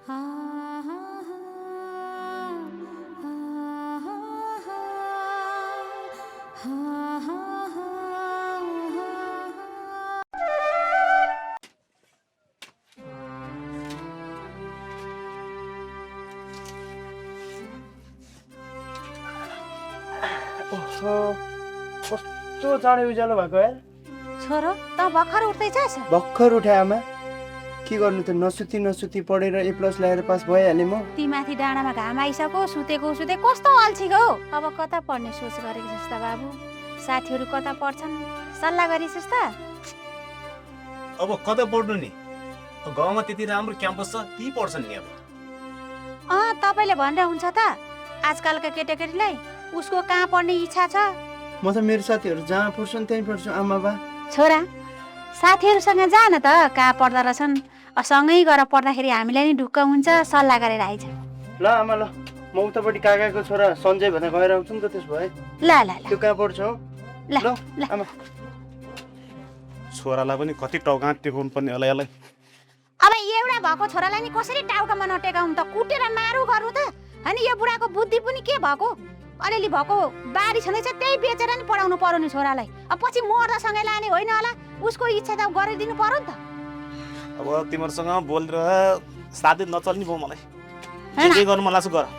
कस्तो चाँडै उज्यालो भएको यार। छोरो त भर्खर उठ्दैछस्? भर्खर उठे आमा। के गर्नु त, नसुती पढेर A+ ल्याएर पास भइहालेँ म। ती माथि डाँडामा घाम आइसक्यो, सुतेको कस्तो अल्छी हो। अब कता पढ्ने सोच गरेको छस् त बाबु? साथीहरू कता पढ्छन् सल्लाह गरिछस् त? अब कता पढ्नु नि, गाउँमा त्यति राम्रो क्याम्पस छ, ती पढ्छन् नि। अब तपाईँले भनेर हुन्छ त? आजकलका केटाकेटीलाई उसको कहाँ पढ्ने इच्छा छ? म त मेरो साथीहरू जहाँ पढ्छन् त्यहीँ पढ्छु आमा बा। छोरा, साथीहरूसँग जा न त, कहाँ पढ्दा रहेछन्। सँगै गएर पढ्दाखेरि हामीलाई नि ढुक्क हुन्छ, सल्लाह गरेर आइज। ल आमा ल, म उतापट्टि काकाको छोरा सञ्जय भनेर गएर आउँछु नि त। त्यसो भए ल ल ल, त्यो कहाँ पढ्छ हौ? ल ल आमा। छोरालाई पनि कति टाउका टेकाउनु पर्ने होला यसलाई। अब एउटा भएको छोरालाई नि कसरी टाउकामा नटेकाउनु त? कुटेर मारु गर्नु त? अनि यो बुढाको बुद्धि पनि के भएको? अलिअलि भएको बारी छँदैछ, त्यही बेचेर नि पढाउनु पर्यो नि छोरालाई। अब पछि मर्दासँगै लाने होइन होला, उसको इच्छा त गरिदिनु पर्यो नि त। अब तिमीहरूसँग बोलेर साथै नचल्ने भयो मलाई। जे गर्नु मन लाग्छ गर।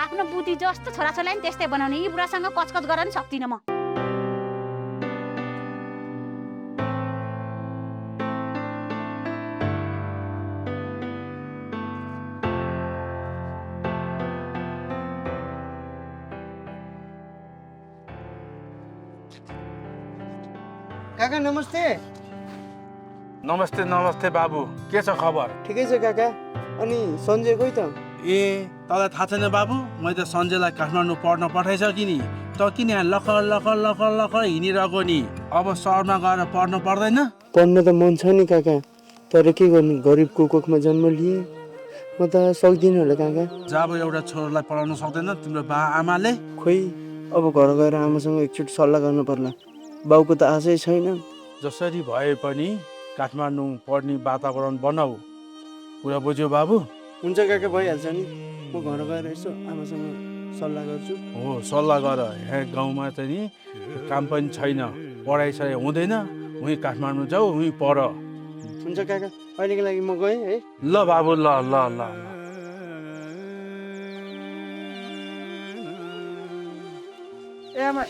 आफ्नो बुद्धि जस्तो छोराछोरीलाई नि त्यस्तै बनाउने। यी बुढासँग कचकच गर्न नि सक्दिनँ म। काका नमस्ते। नमस्ते नमस्ते बाबु, के छ खबर? ठिकै छ काका। अनि सञ्जय कोही त? ए, तँलाई थाहा छैन बाबु? मैले त सञ्जयलाई काठमाडौँ पढ्न पठाइसकेँ नि। त किन यहाँ लखर लखर लखर लखर हिँडिरहेको नि? अब सहरमा गएर पढ्नु पर्दैन? पढ्न त मन छ नि काका, तर के गर्नु, गरिबको कोखमा जन्म लिएँ। म त सक्दिनँ होला काका। जब एउटा छोरालाई पढाउन सक्दैन तिम्रो बा आमाले? खोइ, अब घर गएर आमासँग एकचोटि सल्लाह गर्नु पर्ला। बाउको त आशै छैन। जसरी भए पनि काठमाडौँ पढ्ने वातावरण बनाऊ। कुरा बुझ्यो बाबु? हुन्छ काका, भइहाल्छ नि। म घर गएर यसो आमासँग सल्लाह गर्छु। हो, सल्लाह गर। यहाँ गाउँमा चाहिँ नि काम पनि छैन, पढाइसराइ हुँदैन। उहीँ काठमाडौँ जाऊ, उहीँ पढ। हुन्छ काका, अहिलेको लागि म गएँ है। ल बाबु, ल ल ल ल। ए आमा,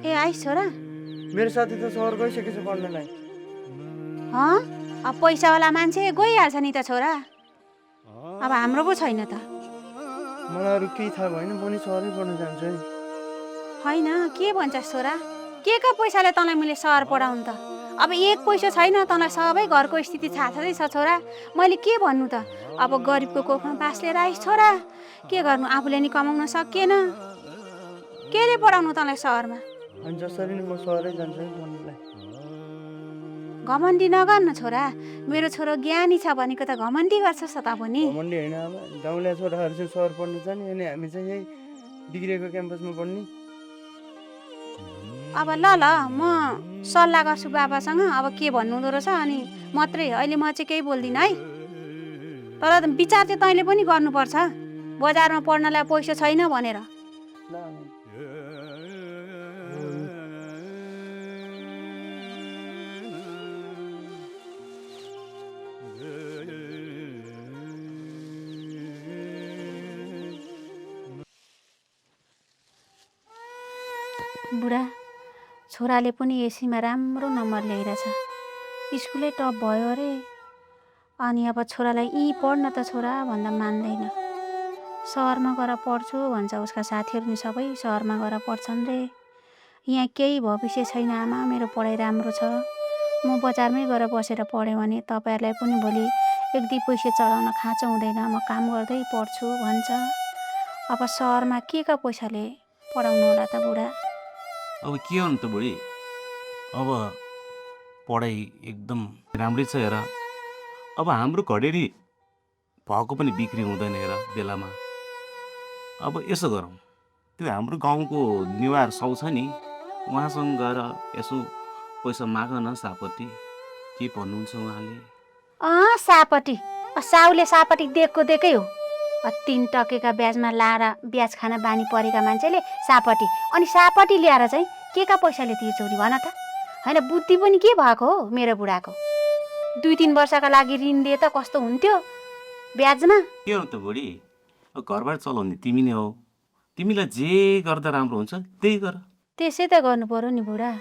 ए आइस छोरा। मेरो साथी त सहर गइसकेछ पढ्नलाई। अब पैसावाला मान्छे गइहाल्छ नि त छोरा। अब हाम्रो पो छैन त। मलाई अरू केही थाहा भएन, म नि सहरै पढ्न जान्छु है। होइन, के भन्छस् छोरा? के का पैसाले तँलाई मैले सहर पढाउनु त? अब एक पैसा छैन, तँलाई सबै घरको स्थिति थाहा छँदैछ छोरा। मैले के भन्नु त? अब गरिबको कोखमा बास लिएर आइस छोरा। के गर्नु, आफूले नि कमाउन सकिएन, केले पढाउनु तँलाई सहरमा? अनि जसरी नै म सहरै जान्छु है पढ्नलाई। घमण्डी नगर्नु छोरा। मेरो छोरो ज्ञानी छ भनेको त घमण्डी गर्छस् त पनि? घमण्डी होइन आमा, गाउँले छोराहरू चाहिँ सहर पढ्न जाने अनि हामी चाहिँ यही बिग्रेको क्याम्पसमा पढ्ने। अब ल ल, म सल्लाह गर्छु बाबासँग। अब के भन्नुहुँदो रहेछ अनि मात्रै, अहिले म चाहिँ केही बोल्दिनँ है। तर विचार चाहिँ तैँले पनि गर्नुपर्छ, बजारमा पढ्नलाई पैसा छैन भनेर। ल आमा। बुढा छोराले पनि एसीमा राम्रो नम्बर ल्याइरहेछ, स्कुलै टप भयो अरे। अनि अब छोरालाई यहीँ पढ्न त छोरा भन्दा मान्दैन। सहरमा गएर पढ्छु भन्छ, उसका साथीहरू नि सबै सहरमा गएर पढ्छन् रे। यहाँ केही भविष्य छैन आमा, मेरो पढाइ राम्रो छ। म बजारमै गएर बसेर पढेँ भने तपाईँहरूलाई पनि भोलि एक दुई पैसा चढाउन खाँचो हुँदैन। म काम गर्दै पढ्छु भन्छ। अब सहरमा के का पैसाले पढाउनु होला त बुढा? अब के गर्नु त बुढी, अब पढाइ एकदम राम्रै छ हेर। अब हाम्रो घडेरी भएको पनि बिक्री हुँदैन हेर बेलामा। अब यसो गरौँ, त्यो हाम्रो गाउँको निवार साउ छ नि, उहाँसँग गएर यसो पैसा माग न सापट्टि। के भन्नुहुन्छ उहाँले? सापट्टि साउले सापट्टि दिएको दिएकै हो। 3 टकेका ब्याजमा लाएर ब्याज खान बानी परेका मान्छेले सापट्टि, अनि सापट्टि ल्याएर चाहिँ के का पैसाले तिर्छौ नि भन त। होइन बुद्धि पनि के भएको हो मेरो बुढाको। 2-3 वर्षका लागि ऋण दिए त कस्तो हुन्थ्यो ब्याजमा। के हो त बुढी, घरबार चलाउने तिमी नै हो, तिमीलाई जे गर्दा राम्रो हुन्छ त्यही गर। त्यसै त गर्नु पर्यो नि बुढा,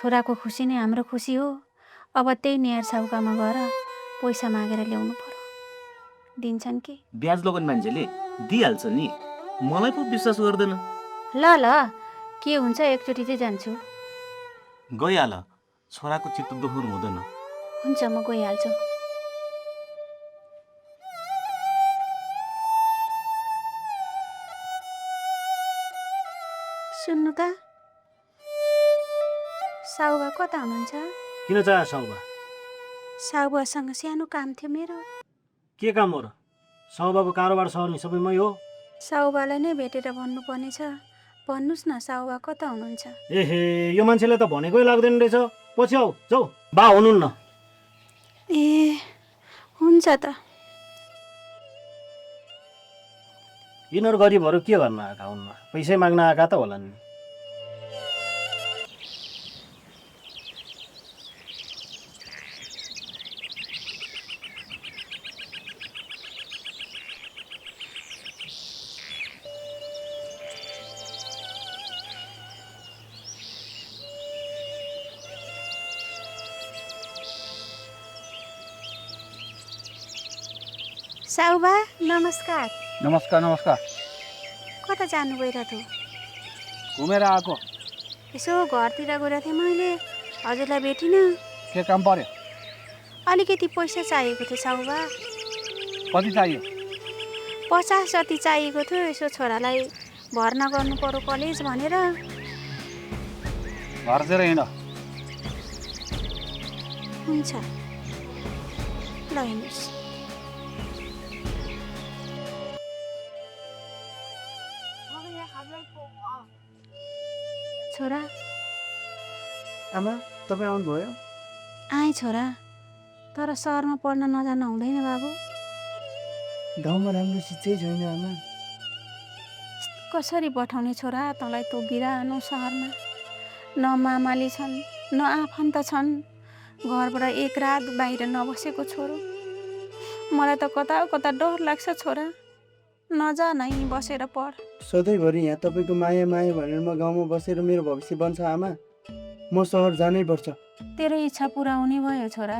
छोराको खुसी नै हाम्रो खुसी हो। अब त्यही नेहार साउकामा गएर पैसा मागेर ल्याउनु पर्यो, दिन्छन् कि? ब्याज लगाउने मान्छेले दिइहाल्छ नि, मलाई पो विश्वास गर्दैन। ल ल के हुन्छ एकचोटि चाहिँ जान्छु। गइहाल, छोराको चित्त दोहोर्नु हुँदैन। हुन्छ म गइहाल्छु। सुन्नु त, साउबा कता हुनुहुन्छ? किन चाह साउबा? साउबासँग सानो काम थियो मेरो। के काम हो र? साउबाको कारोबार सर्ने सबै मै हो। साउबालाई नै भेटेर भन्नुपर्ने छ। भन्नुहोस् न साउबा कता हुनुहुन्छ? एहे, यो मान्छेले त भनेकै लाग्दैन रहेछ। पछि आऊ, जाऊ। बा हुनुहुन्न। ए हुन्छ त। यिनीहरू गरिबहरू के गर्न आएका हुन्न, पैसै माग्न आएका त होला नि। साउबा नमस्कार। नमस्कार नमस्कार। कता जानुभयो र त? घुमेर आएको। यसो घरतिर गएको थिएँ मैले, हजुरलाई भेटिनँ। के काम पर्यो? अलिकति पैसा चाहिएको थियो साउबा। कति चाहियो? 50 जति चाहिएको थियो। यसो छोरालाई भर्ना गर्नु पर्यो कलेज भनेर। घरतिर हिँड। हुन्छ ल हिँड्नुहोस्। छोरा आमा तपाईँ आउनुभयो? आएँ छोरा, तर सहरमा पढ्न नजान हुँदैन बाबु। गाउँमा राम्रो शिक्षै छैन आमा। कसरी पठाउने छोरा तँलाई तँ बिरानो सहरमा? न मामाले छन् न आफन्त छन्। घरबाट एक रात बाहिर नबसेको छोरो। मलाई त कता कता डर लाग्छ छोरा। नजा नै बसेर पढ। सधैँभरि यहाँ तपाईँको माया माया भनेर म गाउँमा बसेर मेरो भविष्य बन्छ आमा। म सहर जानै पर्छ। तेरो इच्छा पुरा हुने भयो छोरा।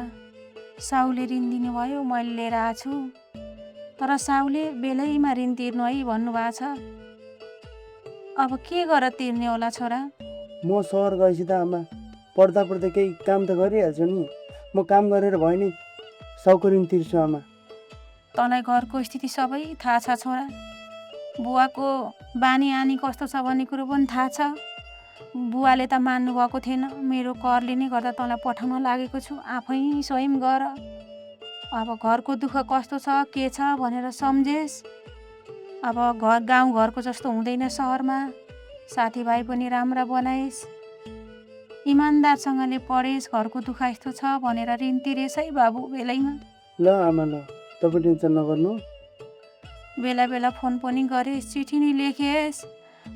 साउले ऋण दिने भयो, मैले लिएर आएको छु। तर साउले बेलैमा ऋण तिर्नु है भन्नुभएको छ। अब के गर तिर्ने होला छोरा? म सहर गएपछि त आमा पढ्दा पढ्दै केही काम त गरिहाल्छु नि। म काम गरेर भयो नि साउको ऋण तिर्छु आमा। तँलाई घरको स्थिति सबै थाहा छ छोरा। बुवाको बानी आनी कस्तो छ भन्ने कुरो पनि थाहा छ। बुवाले त मान्नु भएको थिएन। मेरो करले नै गर्दा तँलाई पठाउन लागेको छु। आफै स्वयं गर। अब घरको दुःख कस्तो छ के छ भनेर सम्झेस्। अब गाउँ घरको जस्तो हुँदैन सहरमा। साथीभाइ पनि राम्रा बनाइस्, इमान्दारसँगले पढेस्। घरको दुःख यस्तो छ भनेर ऋण तिरेस् है बाबु बेलैमा। ल आमा ल, तपाईँ टेन्सन नगर्नु। बेला बेला फोन पनि गरेस्, चिठी नि लेखेस्।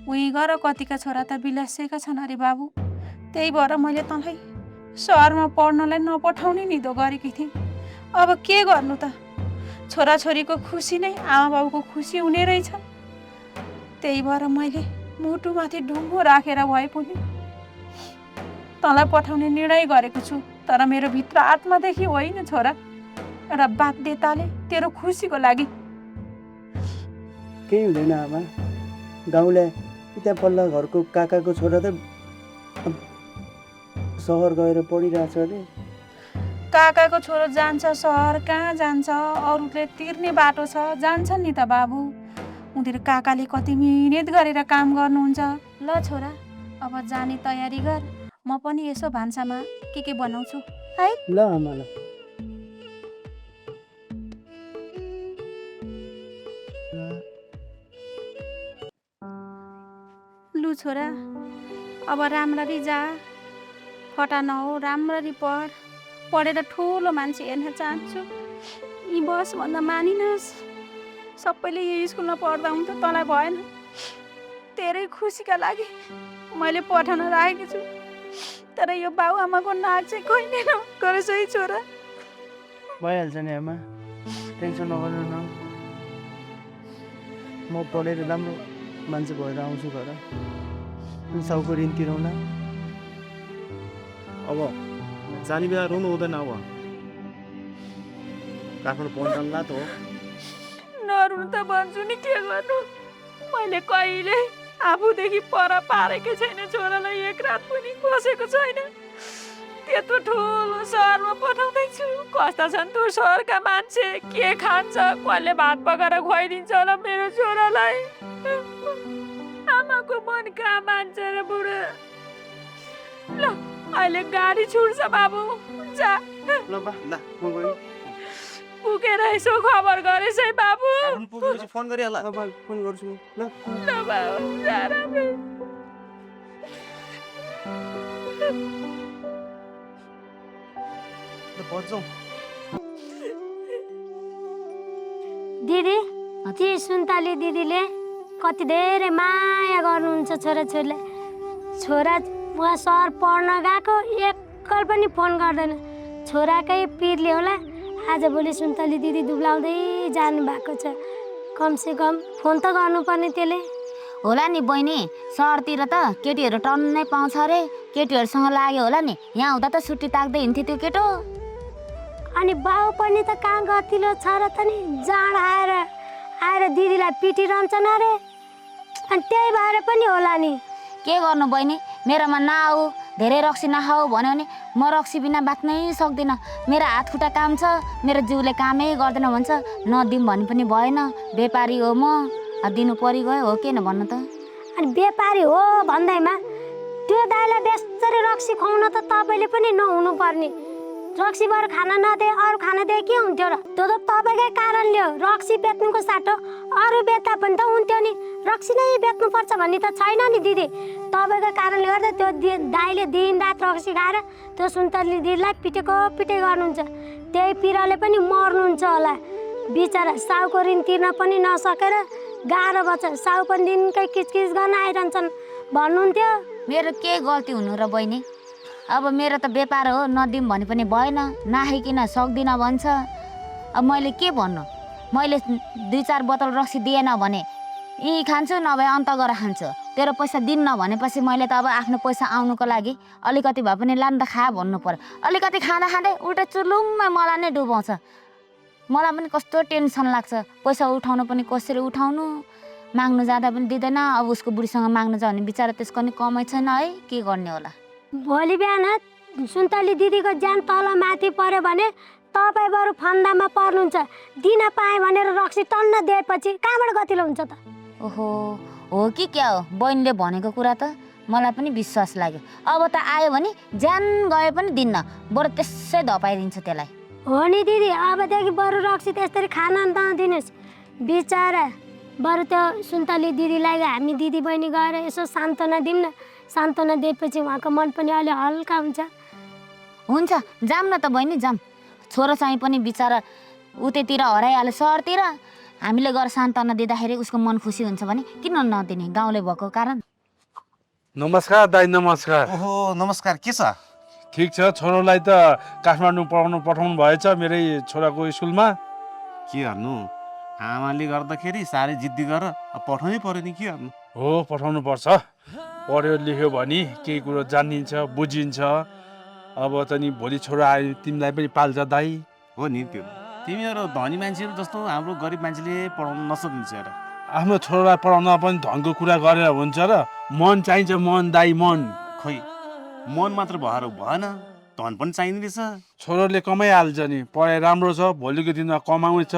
उही गर कतिका छोरा त बिलासेका छन् अरे बाबु। त्यही भएर मैले तँलाई सहरमा पढ्नलाई नपठाउने निधो गरेकी थिएँ। अब के गर्नु त? छोराछोरीको खुसी नै आमा बाबुको खुसी हुने रहेछ। त्यही भएर मैले मुटुमाथि ढुङ्गो राखेर भए पनि तँलाई पठाउने निर्णय गरेको छु। तर मेरो भित्र आत्मादेखि होइन छोरा, एउटा बाध्यताले तेरो खुसीको लागि। केही हुँदैन आमा। गाउँले त्यहाँ पल्ला घरको काकाको छोरा त सहर गएर पढिरहेछ अरे। काकाको छोरो जान्छ सहर, कहाँ जान्छ? अरूले तिर्ने बाटो छ, जान्छन् नि त बाबु। उनीहरू काकाले कति मिहिनेत गरेर काम गर्नुहुन्छ। ल छोरा अब जाने तयारी गर। म पनि यसो भान्सामा के बनाउँछु है। ल आमा ल। लु छोरा अब राम्ररी जा, फटा नहो, राम्ररी पढ। पढेर ठुलो मान्छे हेर्न चाहन्छु। यी बस भन्दा मानिनस्। सबैले यो स्कुलमा पढ्दा हुन्थ्यो, तँलाई भएन। तेरै खुसीका लागि मैले पठाउन राखेको छु। तर यो बाउ आमाको नाक चाहिँ कहिले नगरोस् है छोरा। भइहाल्छ नि आमा, टेन्सन नगर्नु न। म पढेर राम्रो मान्छे भएर आउँछु घर, अनि साउको ऋण तिरौँला। अब जाने बेला रुनु हुँदैन। अब काठमाडौँ पढ्नु त हो। नरुनु त भन्छु नि, के गर्नु। मैले कहिले आफूदेखि पर पारेकै छैन छोरालाई, एक रात पनि बसेको छैन। त्यत्रो ठुलो सहरमा पठाउँदैछु। कस्ता छन् त्यो सहरका मान्छे, के खान्छ, कसले भात पकाएर खुवाइदिन्छ होला मेरो छोरालाई। आमाको मन कहाँ मान्छ र बुढा। ल अहिले गाडी छुट्छ बाबु, जा। ल बा, ल म गएँ। पुगेर यसो खबर गरेस् है बाबु। पुगेपछि फोन गरिहाल। ल बा, फोन गर्छु म। ल ल बाबु, जा राम्रो। बजाउँ। दिदी, ती सुन्तली दिदीले कति धेरै माया गर्नुहुन्छ छोराछोरीलाई। छोरा उहाँ सहर पढ्न गएको, एकल पनि फोन गर्दैन। छोराकै पिरले होला आजभोलि सुन्तली दिदी दुब्लाउँदै जानु भएको छ। कमसेकम फोन त गर्नुपर्ने त्यसले। होला नि बहिनी, सहरतिर त केटीहरू टन्नै पाउँछ अरे। केटीहरूसँग लाग्यो होला नि। यहाँ हुँदा त छुट्टी ताक्दै हिँड्थ्यो त्यो केटो। अनि बाउ पनि त कहाँ गतिलो छ र त नि, जाँड आएर दिदीलाई पिटिरहन्छन् अरे। अनि त्यही भएर पनि होला नि। के गर्नु बहिनी, मेरोमा नआऊ, धेरै रक्सी नखाऊ भन्यो भने म रक्सी बिना बाँच्नै सक्दिनँ। मेरो हात खुट्टा काम छ, मेरो जिउले कामै गर्दैन भन्छ। नदिउँ भने पनि भएन, व्यापारी हो म, दिनु परिगयो हो के न भन्नु त। अनि व्यापारी हो भन्दैमा त्यो दाइलाई बेसरी रक्सी खुवाउन त तपाईँले पनि नहुनु पर्ने। रक्सीबाट खाना नदे अरू खाना दिए के हुन्थ्यो र? त्यो त तपाईँकै कारणले हो। रक्सी बेच्नुको साटो अरू बेच्दा पनि त हुन्थ्यो नि। रक्सी नै बेच्नुपर्छ भन्ने त छैन नि दिदी। तपाईँको कारणले गर्दा त्यो दाइले दिनरात रक्सी खाएर त्यो सुन्तली दिदीलाई पिटे गर्नुहुन्छ। त्यही पिराले पनि मर्नुहुन्छ होला। बिचरा साउको ऋण तिर्न पनि नसकेर गाह्रो बच्चा, साउ पनि दिनकै किचकिच गर्न आइरहन्छन् भन्नुहुन्थ्यो। मेरो के गल्ती हुनु र बहिनी? अब मेरो त व्यापार हो, नदिउँ भने पनि भएन, नखाइकन सक्दिनँ भन्छ। अब मैले के भन्नु? मैले 2-4 बोतल रक्सी दिएन भने यहीँ खान्छु, नभए अन्त गरेर खान्छु। तेरो पैसा दिन्न भनेपछि मैले त अब आफ्नो पैसा आउनुको लागि अलिकति भए पनि लान्दा खा भन्नु पर्यो। अलिकति खाँदा खाँदै उल्टा चुलुङ्गमा मलाई नै डुबाउँछ। मलाई पनि कस्तो टेन्सन लाग्छ। पैसा उठाउनु पनि कसरी उठाउनु, माग्नु जाँदा पनि दिँदैन। अब उसको बुढीसँग माग्नु जाओ भने बिचरा त्यसको नि कमाइ छैन है, के गर्ने होला। भोलि बिहान सुन्तली दिदीको ज्यान तल माथि पर्यो भने तपाईँ बरु फन्दामा पर्नुहुन्छ। दिन पाएँ भनेर रक्सी टन्न दिएपछि कहाँबाट गतिलो हुन्छ त? ओहो, हो कि क्या हो? बहिनीले भनेको कुरा त मलाई पनि विश्वास लाग्यो। अब त आयो भने ज्यान गए पनि दिन्न, बरु त्यसै धपाइदिन्छ त्यसलाई। हो नि दिदी, अबदेखि बरु रक्सी त्यसरी खान नदिनुहोस्। बिचरा बरु त्यो सुन्तली दिदीलाई हामी दिदी बहिनी गएर यसो सान्त्वना दिउँ न। सान्त्वना दिएपछि उहाँको मन पनि अलि हल्का हुन्छ। हुन्छ, जाऊँ न त बहिनी, जाऊँ। छोरो चाहिँ पनि बिचरा उतैतिर हराइहाल्यो सहरतिर। हामीले गएर सान्त्वना दिँदाखेरि उसको मन खुसी हुन्छ भने किन नदिने, गाउँले भएको कारण। नमस्कार दाइ, नमस्कार। ओहो नमस्कार, के छ? ठिक छ, छोरोलाई त काठमाडौँ पठाउनु भएछ मेरै छोराको स्कुलमा। के गर्नु, आमाले गर्दाखेरि साह्रै जिद्दी गर पठाउनै पर्यो नि, के गर्नु। हो, पठाउनु पर्छ। पढ्यो लेख्यो भने केही कुरो जानिन्छ, बुझिन्छ। अब त नि भोलि छोरा आयो तिमीलाई पनि पाल्छ दाइ। हो नि, त्यो तिमीहरू धनी मान्छेहरू जस्तो हाम्रो गरिब मान्छेले पढाउनु नसकिन्छ र। आफ्नो छोरालाई पढाउन पनि धनको कुरा गरेर हुन्छ र? मन चाहिन्छ, मन दाइ, मन। खोइ मन मात्र भएर भएन, धन पनि चाहिने रहेछ। छोरोले कमाइहाल्छ नि, पढाइ राम्रो छ, भोलिको दिनमा कमाउँछ,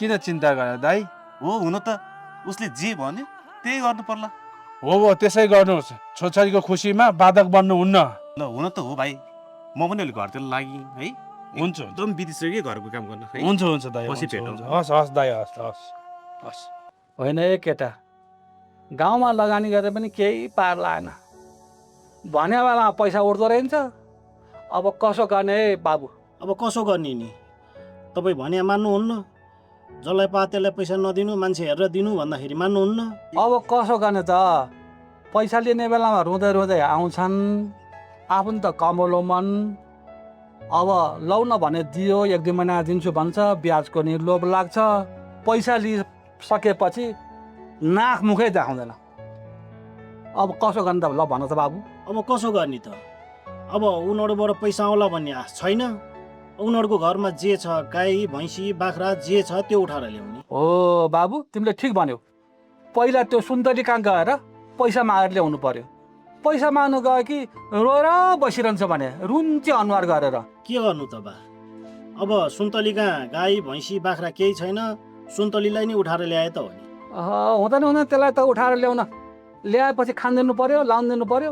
किन चिन्ता गरे दाइ? हो, हुन त उसले जे भन्यो त्यही गर्नु पर्ला। हो, त्यसै गर्नुहोस्। छोरीको खुसीमा बाधक बन्नुहुन्न। ल हुन त हो भाइ, म पनि अहिले घरतिर लागि है। हुन्छ, एकदम बितिसक्यो घरको काम गर्न है। हुन्छ दाइ, पछि हुन्छ, भेटौँ। हुन्छ। हस् दाइ, हस्। होइन ए केटा, गाउँमा लगानी गरेर पनि केही पार लागेन। भने बेलामा पैसा उठ्दो रहेछ। अब कसो गर्ने है बाबु? अब कसो गर्ने नि? तपाईँ भने मान्नुहुन्न? जसलाई पा त्यसलाई पैसा नदिनु, मान्छे हेरेर दिनु भन्दाखेरि मान्नुहुन्न? अब कसो गर्ने त? पैसा लिने बेलामा रुँदै रुँदै आउँछन्, आफू त कमलो मन। अब लौ न भने दियो, 1-2 महिना दिन्छु भन्छ, ब्याजको नि लोभ लाग्छ। पैसा लिइसकेपछि नाक मुखै देखाउँदैन। अब कसो गर्ने त? ल भन त बाबु। अब कसो गर्ने त? अब उनीहरूबाट पैसा आउला भन्ने आश छैन। उनीहरूको घरमा जे छ, गाई भैँसी बाख्रा जे छ त्यो उठाएर ल्याउने। हो बाबु, तिमीले ठिक भन्यौ। पहिला त्यो सुन्तली कहाँ गएर पैसा मागेर ल्याउनु पर्यो। पैसा माग्नु गयो कि रोएर बसिरहन्छ भने रुन्चे अनुहार गरेर। के गर्नु त बा? अब सुन्तली कहाँ गाई भैँसी बाख्रा केही छैन, सुन्तलीलाई नि उठाएर ल्याए त हो नि। हुँदैन त्यसलाई त उठाएर ल्याउन। ल्याएपछि खानिदिनु पर्यो, लाउनु दिनु पर्यो।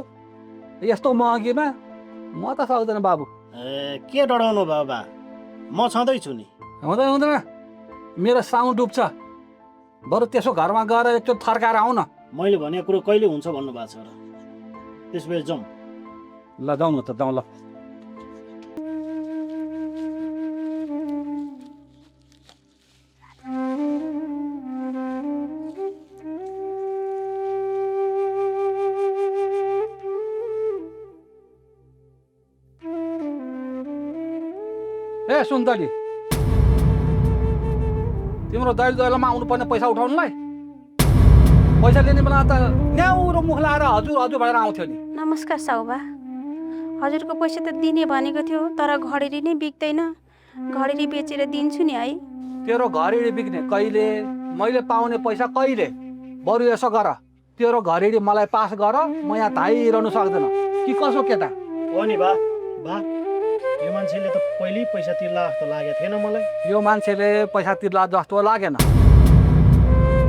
यस्तो महँगीमा म त सक्दैन बाबु। के डराउनु भयो बा? म छँदैछु नि। हुँदैन, मेरो साउन्ड डुब्छ। बरु त्यसो घरमा गएर एकचोटि थर्काएर आऊ न। मैले भनेको कुरो कहिले हुन्छ भन्नुभएको छ र? त्यसो भए जाउँ। ल जाउँ न त, जाउँ ल। ए सुन्तली, तिम्रो दैलोमा आउनुपर्ने पैसा उठाउनुलाई पैसा लिने बेला त न्याउरो मुख लाएर हजुर हजुर भएर आउँथ्यो नि। नमस्कार साउबा। हजुरको पैसा त दिने भनेको थियो, तर घडेरी नै बिक्दैन। घडेरी बेचेर दिन्छु नि है। तेरो घरेडी बिक्ने कहिले? मैले पाउने पैसा कहिले? बरु यसो गर, तेरो घरेडी मलाई पास गर, म यहाँ धाइरहनु सक्दैन कि कसो केटा? हो नि बा। यो मान्छेले त पहिल्यै पैसा तिर्ला जस्तो लागेको थिएन मलाई। यो मान्छेले पैसा तिर्ला जस्तो लागेन।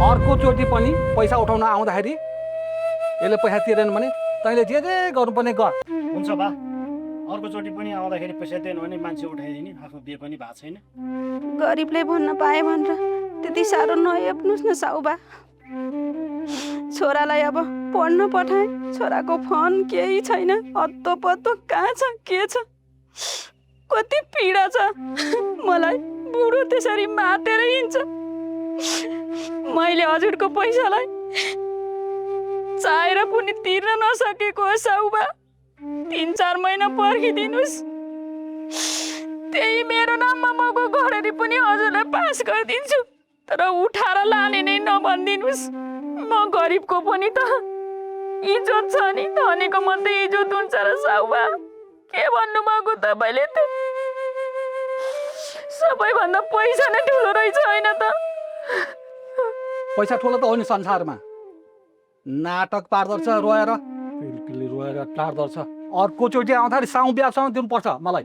अर्कोचोटि पनि पैसा उठाउन आउँदाखेरि यसले पैसा तिरेन भने तैँले जे जे गर्नुपर्ने गर। हुन्छ बा, अर्कोचोटि पनि आउँदाखेरि पैसा दिएन भने मान्छे उठाइदिने। आफ्नो बिहे पनि भएको छैन। गरिबले भन्न पाएँ भनेर त्यति साह्रो नहेप्नुहोस् न साउबा। छोरालाई अब पढ्न पठाएँ, छोराको फोन केही छैन। हत्तो पत्तो कहाँ छ के छ, कति पीडा छ मलाई। बुढो त्यसरी मातेर हिँड्छ। मैले हजुरको पैसालाई चाहेर पनि तिर्न नसकेको हो साउबा। 3-4 महिना पर्खिदिनुहोस्। त्यही मेरो नाममा मको घरेडी पनि हजुरलाई पास गरिदिन्छु, तर उठाएर लाने नै नभनिदिनुहोस्। म गरिबको पनि त इज्जत छ नि, धनीको मात्रै इज्जत हुन्छ र साउबा? के भन्नुभएको तपाईँले त? सबैभन्दा पैसा नै ठुलो रहेछ होइन त? पैसा ठुलो त हो नि संसारमा। नाटक पार्दो रहेछ रोएर, पिलपिली रोएर टार्दो रहेछ। अर्कोचोटि आउँदाखेरि साउ ब्याजसँग दिनुपर्छ मलाई।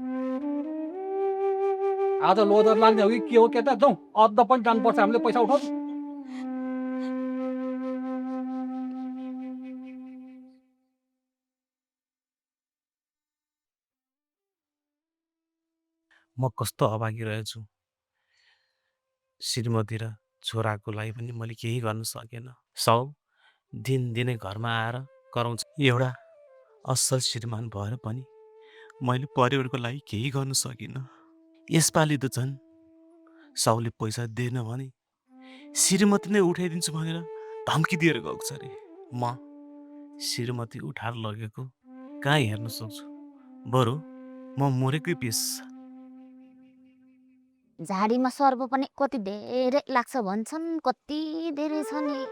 आज लोदर लाग्ने हो कि के हो केटा? जाउँ, अद्ध पनि जानुपर्छ हामीले पैसा उठाउँ। म कस्तो अभागी रहेछु। श्रीमती र छोराको लागि पनि मैले केही गर्न सकेन। सब दिनदिनै घरमा आएर कराउँछ। एउटा असल श्रीमान भएर पनि मैले परिवारको लागि केही गर्न सकिनँ। यसपालि त झन् साउले पैसा दिएन भने श्रीमती नै उठाइदिन्छु भनेर धम्की दिएर गएको छ अरे। म श्रीमती उठाएर लगेको कहाँ हेर्न सक्छु? बरु म मरेकै पेस। झाडीमा सर्व पनि कति धेरै लाग्छ भन्छन्, कति धेरै छ नि।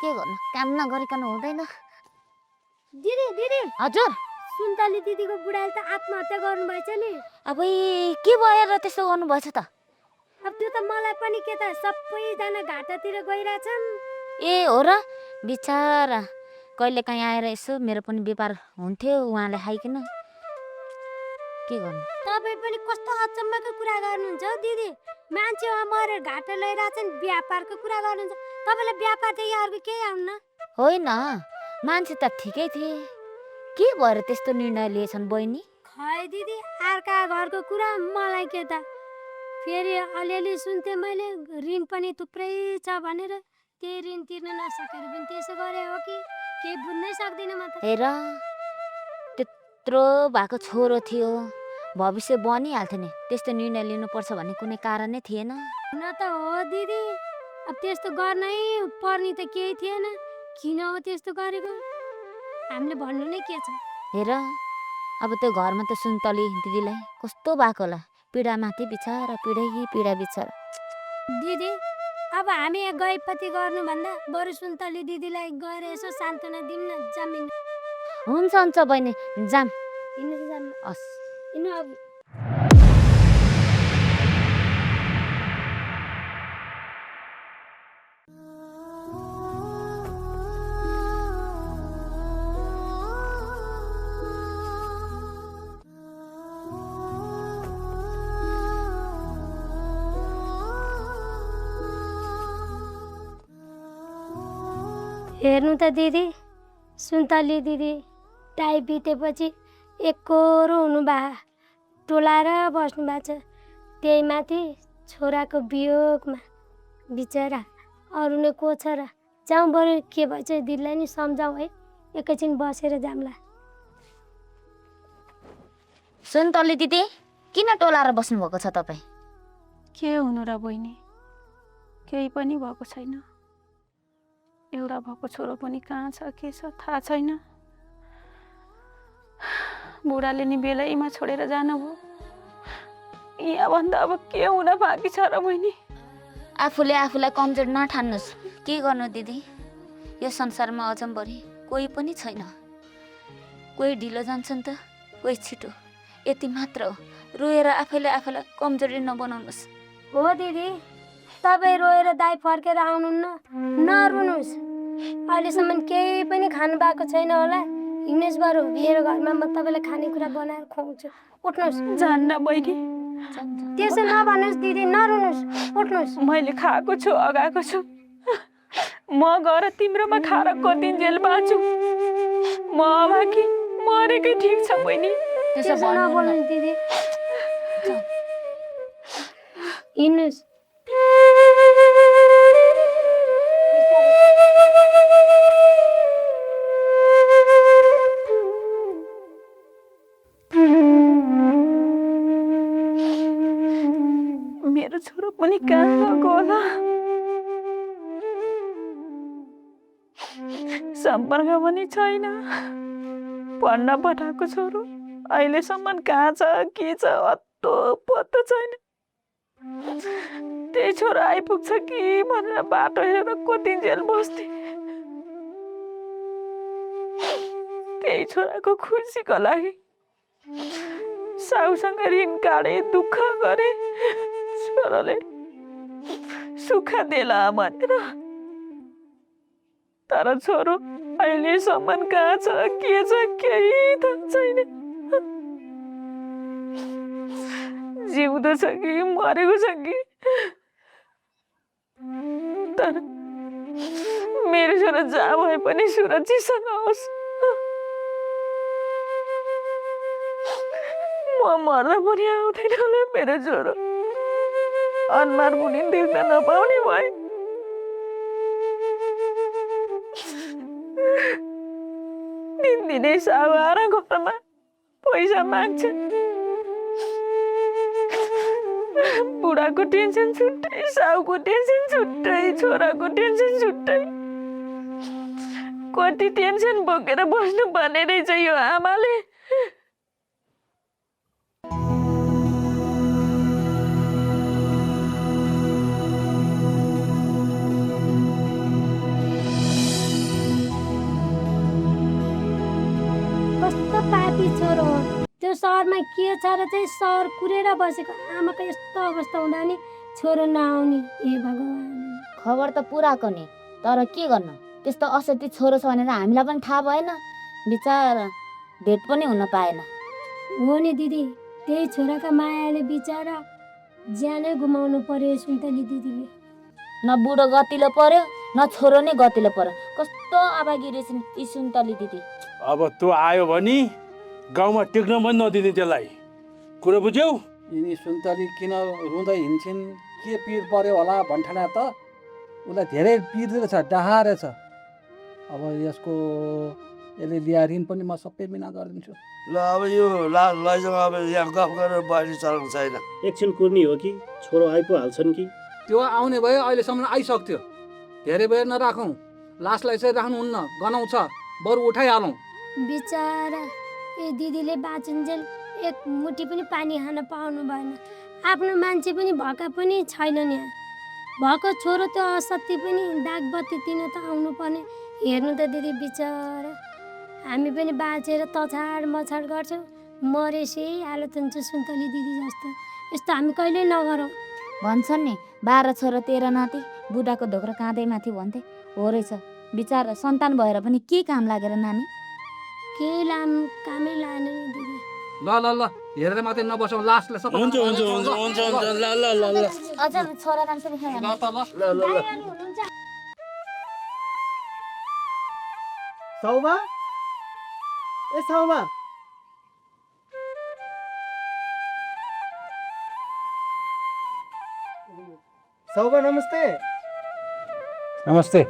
के गर्नु, काम नगरिकन हुँदैन। दिदी दिदी हजुर। सुन्तली दिदीको बुढाले त आत्महत्या गर्नुभएछ नि। अब के भएर त्यस्तो गर्नुभएछ त? अब त्यो त मलाई पनि के त, सबैजना घाटातिर गइरहेछन्। ए हो र? बिचारा कहिले काहीँ आएर यसो मेरो पनि व्यापार हुन्थ्यो उहाँलाई खाइकन। के गर्नु? तपाईँ पनि कस्तो अचम्मको कुरा गर्नुहुन्छ हौ दिदी। मान्छे मरेर घाटा लैरहेछन्, व्यापारको कुरा गर्नुहुन्छ। तपाईँलाई व्यापारदेखि अर्को केही आउन्न? होइन, मान्छे त ठिकै थिए। के भएर त्यस्तो निर्णय लिएछन् बहिनी? खै दिदी, अर्का घरको कुरा मलाई के त। फेरि अलिअलि सुन्थेँ मैले, ऋण पनि थुप्रै छ भनेर। त्यही ऋण तिर्न नसकेर पनि त्यसो गरे हो कि केही बुझ्नै सक्दिनँ म त। हेर, त्यत्रो भएको छोरो थियो, भविष्य बनिहाल्थ्यो नि। त्यस्तो निर्णय लिनुपर्छ भन्ने कुनै कारणै थिएन। न त हो दिदी, अब त्यस्तो गर्नै पर्ने त केही थिएन। किन हो त्यस्तो गरेको हामीले भन्नु नै के छ। हेर अब त्यो घरमा त सुन्तली दिदीलाई कस्तो भएको होला। पीडामाथि बिचारा पीडा बिचारा। दिदी अब हामी गएपछि गर्नुभन्दा बरु सुन्तली दिदीलाई गएर यसो सान्त्वना दिउँ न। जमिन हुन्छ बहिनी जाम। हिँड्नु जाम हस्। हिँड्नु अब। हेर्नु त दिदी, सुन्तली दिदी टाइम बितेपछि एकरो हुनुभयो, टोलाएर बस्नु भएको छ। त्यही माथि छोराको वियोगमा बिचरा अरू नै को छ र। जाउँ बरु के भएछ दिदीलाई नि सम्झाउँ है, एकैछिन बसेर जाम्ला। सुन्तली दिदी किन टोलाएर बस्नुभएको छ तपाईँ? के हुनु र बहिनी, केही पनि भएको छैन। एउटा भएको छोरो पनि कहाँ छ के छ थाहा छैन। बुढाले नि बेलैमा छोडेर जानुभयो। यहाँभन्दा अब के हुन बाँकी छ र बहिनी? आफूले आफूलाई कमजोर नठान्नुहोस्। के गर्नु दिदी, यो संसारमा अचम्बरी कोही पनि छैन। कोही ढिलो जान्छन् त कोही छिटो, यति मात्र हो। रोएर आफैलाई कमजोरी नबनाउनुहोस्। हो दिदी, तपाईँ रोएर दाइ फर्केर आउनुहुन्न, नरुनुहोस्। अहिलेसम्म केही पनि खानु भएको छैन होला। हिँड्नुहोस् बरु, मेरो घरमा म तपाईँलाई खानेकुरा बनाएर खुवाउँछु। उठ्नुहोस्। जान्न बहिनी, त्यसो नभन्नुहोस् दिदी, नरुनुहोस्, उठ्नुहोस्। मैले खाएको छु अगाएको छु। म गएर तिम्रोमा खाएर कतिन्जेल बाँचु। म अभाकी मरेकै ठिक छ बहिनी। त्यसो त्यसो भन्नु न। नबोल्नुहोस् दिदी, हिँड्नुहोस्। मेरो छोरो पनि कहाँ गएको होला? सम्पर्क पनि छैन। पढ्न पठाएको छोरो अहिलेसम्म कहाँ छ के छ अत्तो पत्तो छैन। त्यही छोरो आइपुग्छ कि भनेर बाटो हेरेर कोतिन्जेल बस्थे। त्यही छोराको खुसीको लागि साउसँग ऋण काडे, दुःख गरे। छोराले सुख देला भनेर, तर छोरो अहिलेसम्म कहाँ छ के छ केही थाहा छैन। जिउँदो छ कि मरेको छ कि। तर मेरो छोरो जहाँ भए पनि सुरक्षितसँग होस्। म मर्दा पनि आउँदैन होला मेरो छोरो। अनुहार पनि देख्न नपाउने भए। दिनदिनै साउ आएर घरमा पैसा माग्छ। बुढाको टेन्सन छुट्टै, साउको टेन्सन छुट्टै, छोराको टेन्सन छुट्टै। कति टेन्सन बोकेर बस्नु पर्ने रहेछ यो आमाले। कस्तो पापी छोरो हो। त्यो सहरमा के छ र चाहिँ सहर कुरेर बसेको आमाको यस्तो अवस्था हुँदा नि छोरो नआउने। हे भगवान्, खबर त पुराको नि, तर के गर्नु, त्यस्तो असत्य छोरो छ भनेर हामीलाई पनि थाहा भएन। बिचारा भेट पनि हुन पाएन। हो नि दिदी, त्यही छोराका मायाले बिचारा ज्यानै गुमाउनु पर्यो सुन्तली दिदीले। न बुढो गतिलो पर्यो न छोरो नै गतिलो पर्यो। कस्तो आवागी रहेछन् यी सुन्तली दिदी। अब तँ आयो भने गाउँमा टेक्न पनि नदिने त्यसलाई। कुरो बुझ्यौ? यिनी सुन्तली किन रुँदै हिँड्छिन्, के पिर पर्यो होला भन्ठाना त उसलाई धेरै पिर रहेछ, डाहा रहेछ। अब यसको यसले लिया ऋण पनि म सबै बिना गरिदिन्छु। ल अब यो लैजाउँ, अब यहाँ गफ गरेर बढी चलाउनु छैन। एकछिन कुर्नी हो कि छोरो आइपुहाल्छन् कि? त्यो आउने भयो अहिलेसम्म आइसक्थ्यो। धेरै बेर नराखौँ, लासलाई चाहिँ राख्नुहुन्न, गनाउँछ, बरु उठाइहालौँ। बिचरा ए दिदीले बाँचुन्जेल एक मुठी पनि पानी खान पाउनु भएन। आफ्नो मान्छे पनि भएका पनि छैनन् यहाँ। भएको छोरो त्यो असत्य पनि दागबत्ती दिन त आउनु पर्ने। हेर्नु त दिदी बिचरा, हामी पनि बाँचेर तछाड मछाड गर्छौँ, मरेसै हालत हुन्छ सुन्तली दिदी जस्तो। यस्तो हामी कहिल्यै नगरौँ। भन्छन् नि 12 छोरा 13 नाति, बुढाको ढोक्रो काँधैमाथि भन्थे। हो रहेछ, बिचारा सन्तान भएर पनि के काम लागेर नानी? केही कामै लाएन नि दिदी। ल ल ल हेरेर मात्रै नबसौँ, लासले सबै हुन्छ हुन्छ हुन्छ हुन्छ हुन्छ ल ल ल ल अझ छोरा जान्छ नि ल त ल। सौमा ए सौमा सौमा नमस्ते। नमस्ते।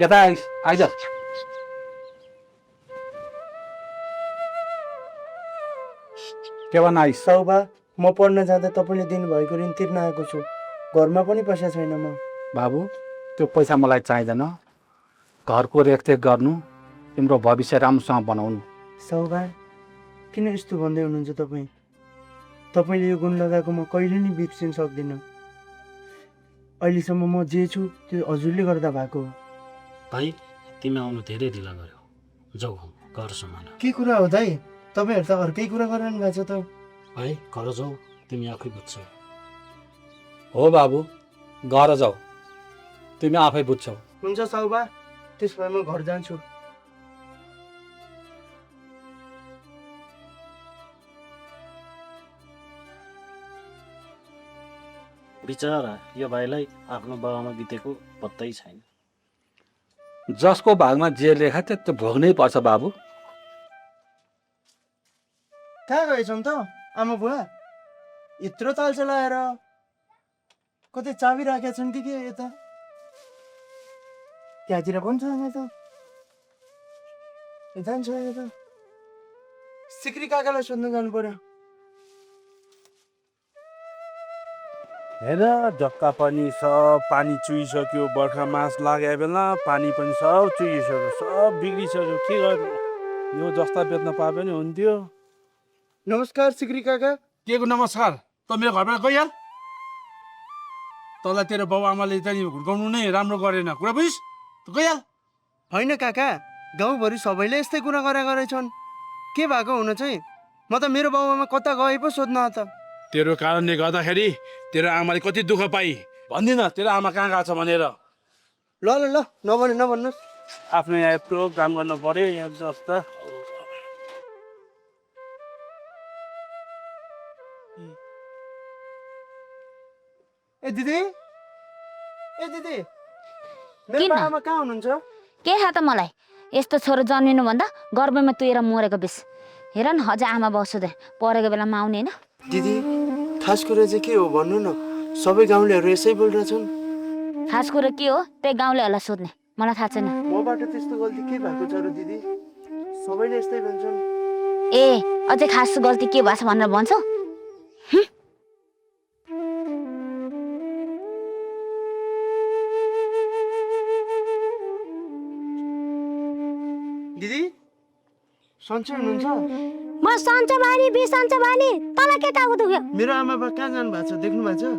यता आइज। के भन्न आइस? सौमा म पढ्न जाँदा तपाईँले दिनुभएको ऋण तिर्न आएको छु। घरमा पनि पैसा छैन म। बाबु त्यो पैसा मलाई चाहिँदैन। घरको रेखदेख गर्नु, तिम्रो भविष्य राम्रोसँग बनाउनु। सौमा किन यस्तो भन्दै हुनुहुन्छ तपाईँ? तपाईँले यो गुण लगाएको म कहिले नि बिर्सिन सक्दिनँ। अहिलेसम्म म जे छु त्यो हजुरले गर्दा भएको हो। भाइ तिमी आउनु धेरै ढिला गर्यो, जाऊ घर सम्हाल। के कुरा हो दाइ? तपाईँहरू त अर्कै कुरा गरिरहनु भएको छ त। भाइ घर जाऊ, तिमी आफै बुझ्छौ। हो बाबु, घर जाऊ, तिमी आफै बुझ्छौ। हुन्छ सौबा, त्यसो भए म घर जान्छु। बिचरा यो भाइलाई आफ्नो बाबामा बितेको पत्तै छैन। जसको भागमा जे लेखा थियो त्यो भोग्नै पर्छ बाबु। कहाँ गएछन् त आमा बुवा? यत्रो ताल चलाएर कतै चाबी राखेका छन् कि के यता? त्यहाँतिर पनि छैन त। यता पनि छैन त। सिक्री काकालाई सोध्न जानु पर्यो। हेर ढक्का पनि सब पानी चुहिसक्यो। बर्खा मास लाग्यो बेला पानी पनि सब चुहिसक्यो, सब बिग्रिसक्यो। के गर्नु? यो जस्ता बेच्न पाए पनि हुन्थ्यो। नमस्कार सिक्री काका। के को नमस्कार? त मेरो घरबाट गइहाल। तँलाई तेरो बाउ आमाले चाहिँ हुर्काउनु नै राम्रो गरेन, कुरा बुझिस्? त गइहाल। होइन काका, गाउँभरि सबैले यस्तै कुरा गरेछन्। के भएको हुन चाहिँ? म त मेरो बाउ आमा कता गए पो सोध्न त। तेरो कारणले गर्दाखेरि तेरो आमाले कति दुःख पाइ भन्दिन तेरो आमा कहाँ गएको छ भनेर। ल ल ल नभन्नुहोस्। आफ्नो यहाँ यत्रो काम गर्नु पर्यो यहाँ जस्ता। ए दिदी, ए दिदी, मेरो किन? बाउ आमा कहाँ हुनुहुन्छ? के थाहा त मलाई? यस्तो छोरो जन्मिनुभन्दा गर्भमा तुएर मरेको बेस। हेर न अझ आमा बाउ सोधे परेको बेलामा आउने होइन। दिदी खास कुरा चाहिँ के हो भन्नु न? सबै गाउँलेहरू यसै बोलिरहेछन्। खास कुरो के हो त्यही गाउँलेहरूलाई सोध्ने, मलाई थाहा छैन। मबाट त्यस्तो गल्ती के भएको छ र दिदी? सबैले यस्तै भन्छन्। ए अझै खास गल्ती के भएको छ भनेर भन्छौ? दिदी सन्चै हुनुहुन्छ? म सन्चो बानी बिसन्चो बानी, तँलाई के टाउको दुख्यो? मेरो आमा बा कहाँ जानु भएको छ देख्नु भएको छ?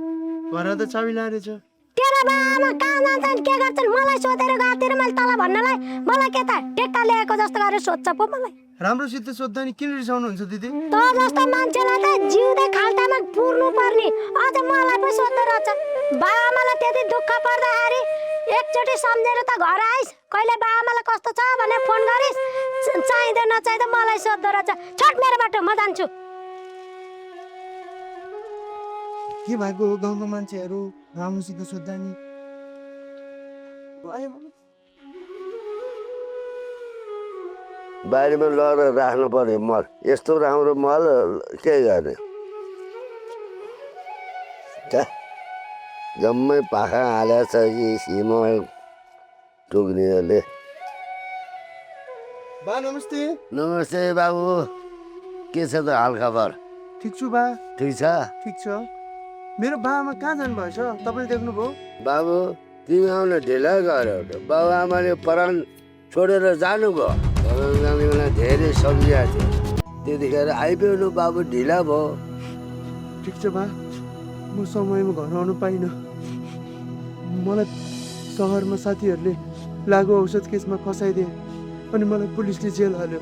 घरमा त चाबी लाएर छ। तेरो बाबामा कहाँ जान्छन् के गर्छन् मलाई सोधेर गएर मैले तँलाई भन्नलाई मलाई के त टेक्का ल्याएको जस्तो गरेर सोध्छ पो मलाई। राम्रोसित सोद्धा नि किन रिसाउनुहुन्छ दिदी? त जस्तो मान्छेलाई त जिउँदै खाल्टामा पुर्नु पर्ने, अझ मलाई पो सोध्दो रहेछ। बाबाआमालाई त्यति दुःख पर्दाखेरि एकचोटि सम्झेर त घर आइस, कहिले बाबाआमालाई कस्तो छ भनेर फोन गरिस्, चाहिँदा नचाहिँदा मलाई सोध्दो रहेछ। छट मेरोबाट, म जान्छु। के भएको हो गाउँको मान्छेहरू राम्रोसित सोद्धा नि? बारीमा लगेर राख्नु पर्यो मल। यस्तो राम्रो मल के गर्ने? जम्मै पाखा हालेको छ कि सिमो टुक्नेहरूले। बा नमस्ते। नमस्ते बाबु, के छ त हालखबर? ठिक छु बा। ठिक छ? ठिक छ। मेरो बाबामा कहाँ जानुभएछ तपाईँले देख्नुभयो? बाबु तिमी आउन ढिला गऱ्यो। बाबु आमाले परान छोडेर जानुभयो। परान जाने बेला धेरै सम्झिएको थियो, त्यतिखेर आइपुग्नु बाबु ढिला भयो। ठिक छ बा, म समयमा घर आउनु पाइनँ। मलाई सहरमा साथीहरूले लागु औषध केसमा फसाइदिए अनि मलाई पुलिसले जेल हाल्यो।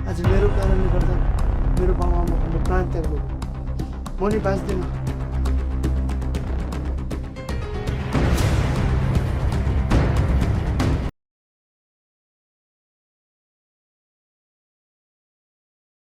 आज मेरो कारणले गर्दा मेरो बाबुआमाहरूले प्राण त्याग्नु, म नि बाँच्दिनँ।